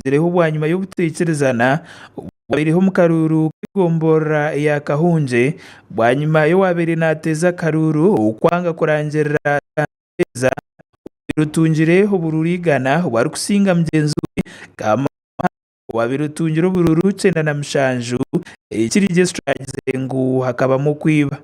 Oihireho bwanyima y'obutaikirizana obwabaireho omu karuuru k'egomborora ya Kahungye bwanyima y'owabaire nateeza akaruuru okwanga kurangirira Kanteeza owabaire otungire oburuuru igana obu arikusinga mugyenzi we Kamuhanda owabaire otungire oburuuru 97 eki Registrar yagizire ngu hakabamu okwiba.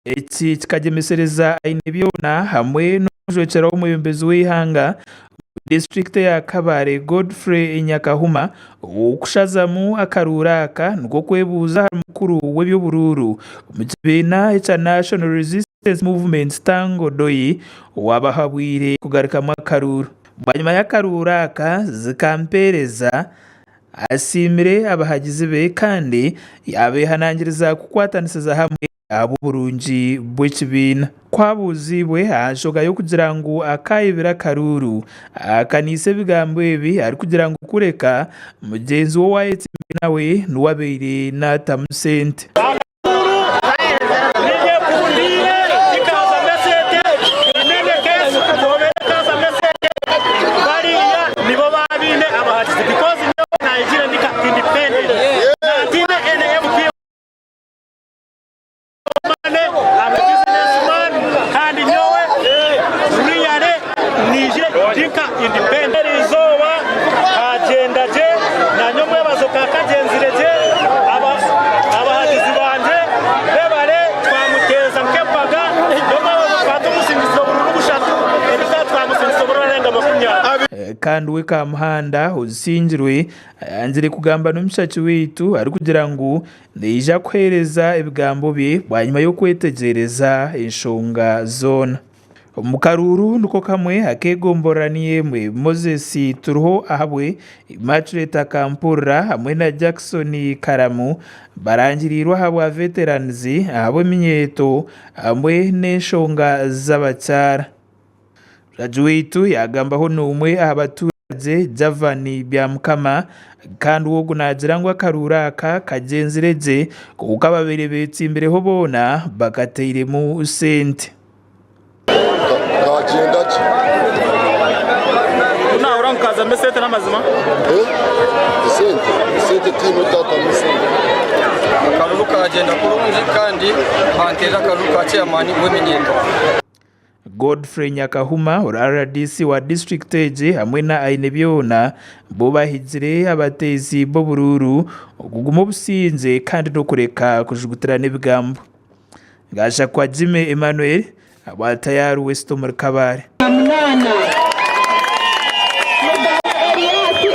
Eki kikagyemesereza Ainebyona hamwe n'omujwekyerwa w'omwebembezi w'eihanga omu disiturikiti eya Kabale, Godfrey Nyakahuma okushazamu akaruuru aka nikwo kwebuuza ahari mukuru w'eby'oburuuru omu kibiina ekya National Resistance Movement Tanga Odoi owaabahabwire kugarukamu akaruuru. Bwanyima y'akaruuru aka, zikampeereza asiimire abahagizi be kandi yaabehanangiriza kukwatanisiza hamwe ahabw'oburungi bw'ekibiina. Ku abuuziibwe aha nshonga y'okugira ngu akaayibire akaruuru, ahakaniise ebigambo ebi arikugira ngu kureka mugyenzi we owaayetsimbire nawe niwe abaire naatamu sente. Kandi we Kamuhanda ozisingirwe ayangire kugamba n'omushaki waitu arikugira ngu Naija kuheereza ebigambo bye bwanyima y'okwetegyereza enshonga zoona. Omu karuuru niko kamwe ak'egomborora niyo emwe, Moses Turiho Ahabwe, Immaculate Akampurira hamwe na Jackson Karamu barangiriirwe ahabwa Veterans ahabw'eminyeeto hamwe n'enshonga z'abakyara. Raju waitu yaagambaho n'omwe aha batuuragye Javan Byamukama kandi we ogu naagira ngu akaruuru aka kagyenzire gye kwonka ababaire beetsimbireho boona bakatairemu sente. Kagyenda gye. Ku naahurira ngu kaazamu esente n'amazima. Esente? Esente tihaine otaatamu esente. Akaruru kagyenda kurungi kandi banteerera akaruru ka chairman w'eminyeeto. Godfrey Nyakahuma ori rdc wa disiturikiti egi hamwe na Ainebyona bo bahigire abateezi b'oburuuru okuguma obusingye kandi n'okureka kujugutirana ebigambo. Gashakwa Jimmy Emmanuel ahabwa Tayari West omuri Kabale. Munaana.